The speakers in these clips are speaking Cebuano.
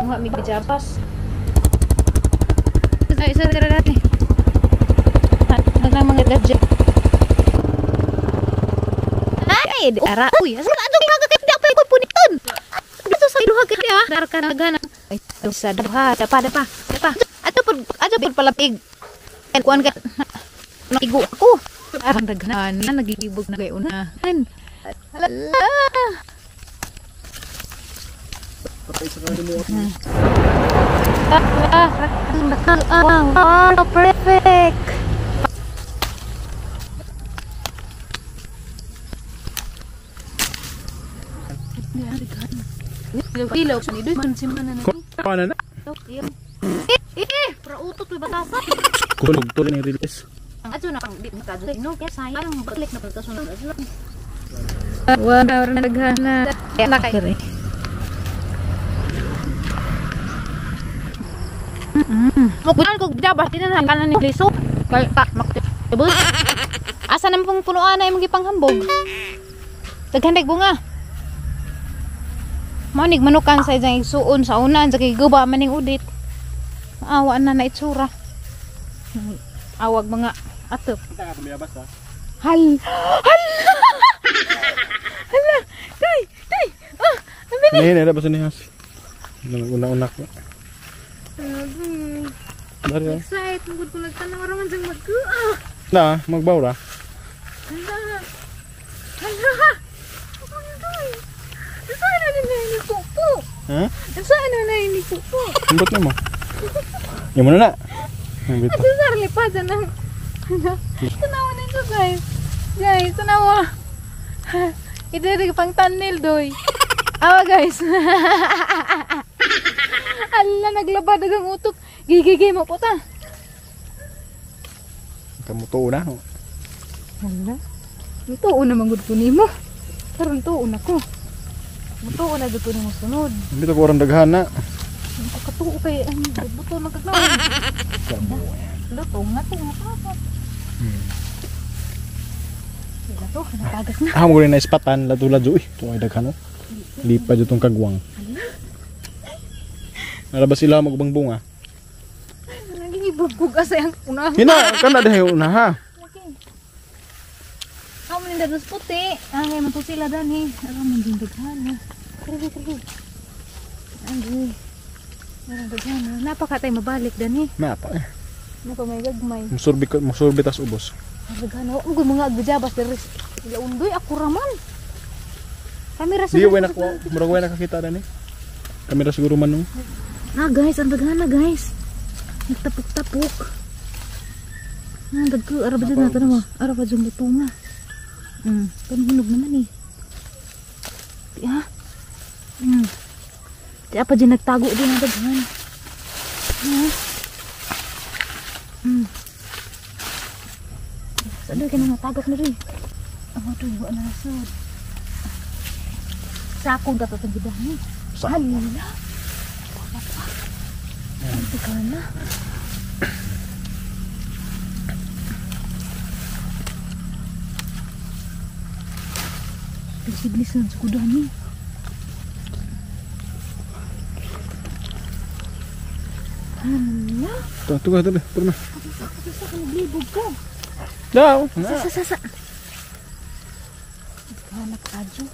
Manguha mi bijabas. Ay, isa ra dati. Ang mga gadget. Ay, ara. Uy, asa ka adto ka kay pa ko puniton. Dito sa duha kay ha. Dar ka nagana. Ay, sa duha, dapa dapa. Dapa. Ato pud palapig. Kuan ka. Naigo ako. Arang daghan na nagibog na kay unahan. Hala. Oh, perfect. Eh, prautot may batasa. Kulog tuloy ng release. Adto na pang di makadto no kaya sayang balik na pagkasunod. Wa naghana. Nakay. Mo ko bijabas dinahan kanan ni liso. Kay tak maktibot. Asa naman pong punuan na imong gipanghambog? Daghan bunga. Manig manukan sa isang igsuon sa unan sa kay guba maning udit. Maawa na na itsura. Awag mga atop. Hal. Hal. Hala. Day, day. Ah, amini. Ini ada ni has. Una-una ko. Dari. Excited mugud ko nagtanaw ra man sang magkuha. Na, magbaw ra. Hala. Hala. Saan na ni kupo? Ha? Saan na ni kupo? Ambot na mo. Yung muna na. Asa sar lipad na. Tanawa nito guys. Guys, tanawa. Ito rin pang tunnel doy. Awa guys. Ala naglabad ang utok. Gigigi mo po ta. Kamutuo na. Hala. Mutuo na man gud ko nimo. Karon tuo na ko. Mutuo na gud ko nimo sunod. Dito ko orang daghan na. Katuo kay ang buto ng kagnaon. Luto nga to nga pa. Ito, natagas na. Ah, mo na ispatan ladto-ladto. Uy, tuo ay daghan. Lipa jud tong kagwang. Nara ba sila magbang bunga? Nagigibugog asa ang una. Hina, kana dahi una ha. Okay. Amo ni dados puti. Angay man to sila danhi. Ara man din daghan. Kri kri. Angay. Ara daghan. Napakatay mabalik danhi. Napa eh. Napa may gagmay. Musurbi ko, musurbi tas ubos. Daghan oh, ug mga agbijabas diri. Ila undoy ako raman. Kamera siguro. Di way na murag way nakakita dani. Kamera siguro man nung. Ah guys, ang daghan na guys. Nagtapok-tapok. Ah, dagko ara ba dyan na tanawa? Ara pa dyan butunga. Pero hinog naman eh. Di ha? Di pa dyan nagtago din ang daghan. Saan doon ka na natagak na rin? Ang ito, iwa na nasod. Sakong dapat ang gidahan eh. Sako. Hala! Wala pa. Ang daghan na. Siglis na sa kudahan eh. Hala! Ito, ito, ito, ito na. Ito, naglibog ko. Daw! Sa, sa, sa. Naghanap adyo.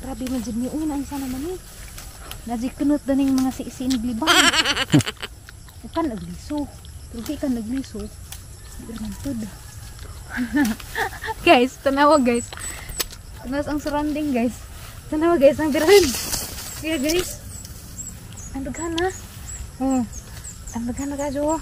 Grabe man dyan niyo. Una, ang sana man eh. Najikunot na ng mga siisiin naglibang. Ukan nagliso. Pero di ka nagliso. Di rin tod. Guys, tanawa guys. Tanawas ang surrounding guys. Tanawa guys, ang birahin. Kaya guys. Ang daghan ha. Oh. Ang daghan na kadyo.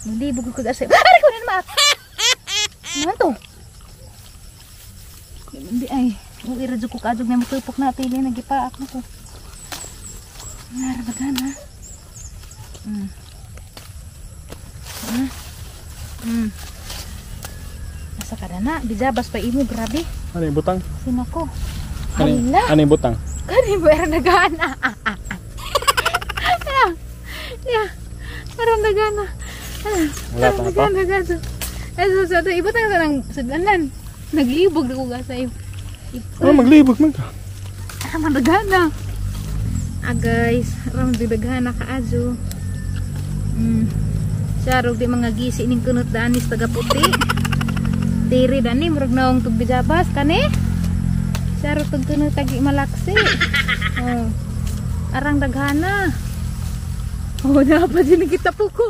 Nalibog ko kasi. Aray ko na naman! Ano to? Hindi ay. Uwi radyo ko kadyog na matupok na pili. Nagipaak na ko. Naradagan ha. Nasa ka na. Bijabas pa imo. Grabe. Ano yung butang? Sino ko? Hala! Ano yung butang? Kani mo nagana. Ya. Parang nagana. Wala pa pa. Nagana. Ay, so, ibutang sa nang sudlanan. Naglibog na ko ga sa'yo. Oh, maglibog man ka. Ah, managana. Ah guys, ram daghan na kaadyo. Sarog di mga gisi ning kunot danis taga puti. Tiri dani murag naong tug bijabas kani. Sarog tug kunot tagi malaksi. Oh. Arang daghana. Oh, napa din kita puko.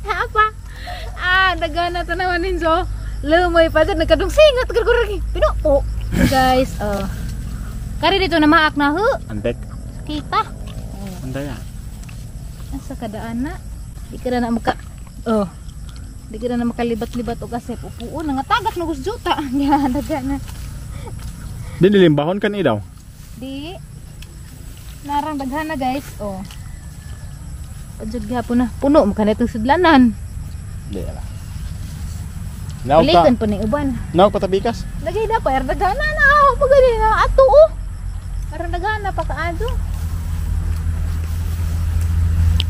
Apa? Ah, daghana tanawan ninyo. Lumoy pa dyan, nagkadong singat gurguragi. Pinupo. Guys, oh. Kari dito na maak na hu. Antek. Kita. Anday ah. Asa kadaan na. Di ka na maka. Oh. Di ka na makalibat-libat og asep upuon nga tagak na gusjuta. Nya daghana. Di nilimbahon kan daw. Di. Narang daghana guys. Oh. Padjud gihapon na. Puno man kanitong sudlanan. Di ala. Naog ka. Balikan pa ni uban. Naog patabikas. Lagay na pa, daghana na. Oh, pagani na ato oh. Arang daghana pa kaadto.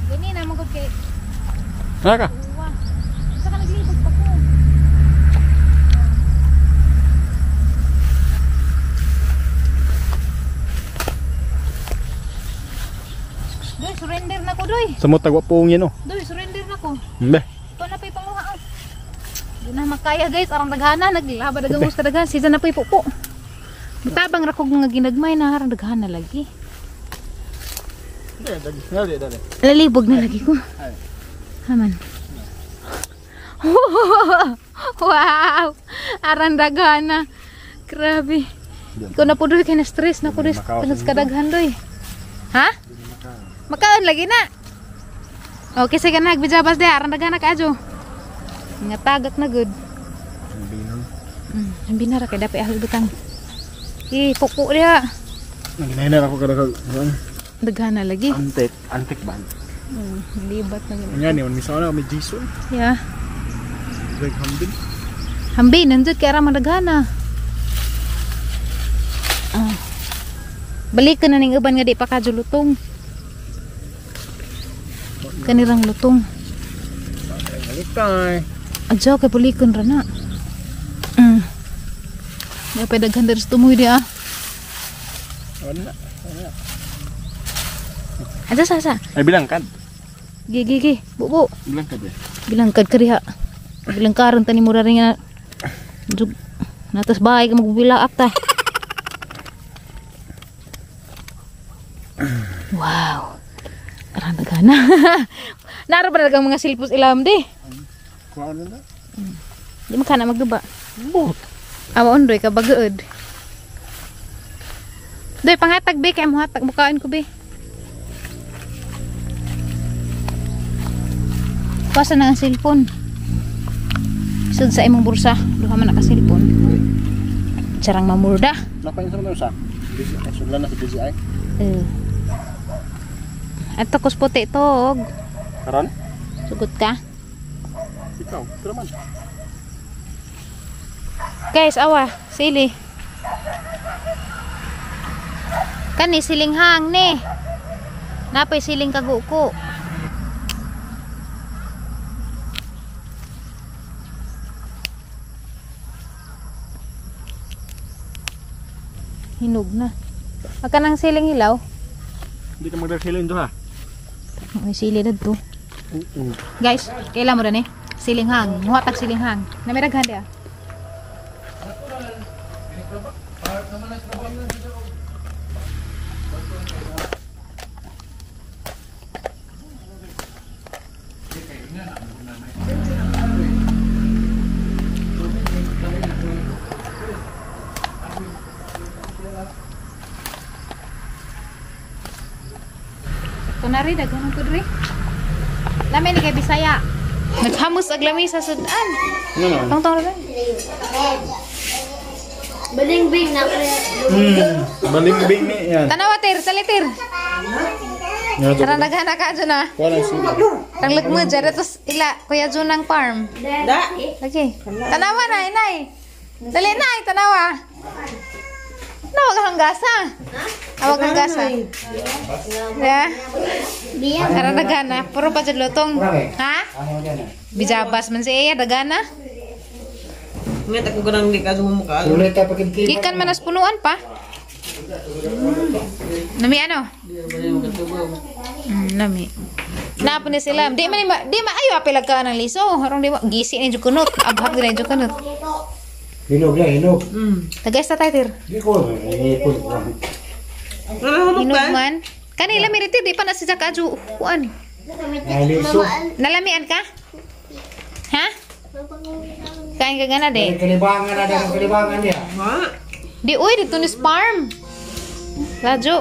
Gani na magud kay. Naka. Uwa. Sa ka naglibog pa ko. Doy, surrender na ko doy. Samot tagwa pungin oh. Doy, surrender na ko. Mbe. Ito na pa'y panguha oh. Di na makaya guys, arang daghana naglaba dagang gusto daghan, season na pa'y pupo. Mutabang ra kog nga ginagmay na arang daghana lagi. Lalibog na lagi ko. Haman. Wow! Arang daghana. Grabe. Ikaw na po doy kay na stress na ko doy sa kadaghan doy. Ha? Makaon lagi na. Okay, sige na nagbijabas de arang daghana kaadyo. Nga tagak na good. Ang binara kay dapat ahol butang. Eh, pupo diha. Naginahinar ako kada Daghana lagi. Antek, antek ba? Libat na gid. Nga ni man misa na may Jason. Yeah. Like hambin. Hambin nandut kay ara man daghana. Ah. Balikan na ning uban nga di pa kadyo lutong. Kanirang lutong. Balik. Adyo kay bulikon ra na. Di pa daghan diri sa tumoy di ah. Wala. Adyo sa sa. Ay bilangkad. Gi gi gi. Bubo. Bilangkad eh. Bilangkad ka diha. Bilangkaron tani mura rin nga. Jug. Natas bahay ka magbilaak ta. Wow. Arang daghana. Naro pa talagang mga silpos ilam di. Kuhaan na. Di man kana magduba. Bot. Awa ondoy ka bagaod. Doy panghatag be kay mohatag bukaon ko be. Pasa na ang cellphone. Sud sa imong bursa, duha man naka cellphone. Charang mamurda. Napain sa mga sa. BCI sudlan na sa BCI. Eh. Ato kus puti to og. Karon? Sugot ka. Ikaw, tara man. Guys, awa, sili. Kani siling hang ni. Napay siling kaguko. Hinog na. Magka ng siling hilaw. Hindi ka magdala do ha. May sili na to. Guys, kailan mo rin eh. Siling hang. Muhatag siling hang. Namiraghan dia. Kunari daghan ko diri. Lami ni kay Bisaya. Naghamos ag lami sa sudan. Tong-tong ra. Balingbing na. Balingbing ni yan. Tanawa tir, salitir. Tara daghan na ka dyan ah. Tang lagmo dyan tapos ila Kuya Junang farm. Da. Lagi. Tanawa na inay. Dali na ay tanawa. Nawag ang gasa. Awag ang gasa. Ya. Tara dagana, puro pa dyan lutong. Ha? Bijabas man si Eya dagana. Nga ako ganang di ka sumukha. Gikan man as punuan pa. Nami ano? Di ba yung katubaw? Nami. Napo ni sila. Di man di ma ayo apil ka ng liso. Harong di mo gisi ni jud kunot. Abhag ni jud kunot. Hinog na, hinog. Tagay sa tayo tir. Di ko. Eh, ko. Wala humok Hinog ba? man. Kanila miriti di pa na si Jack adyo kuan. Ay, liso. Nalamian ka? Ha? Kain ka gana Ay, de. kalibangan na ng kalibangan niya. Ha? Di uy dito ni farm. Ladyo.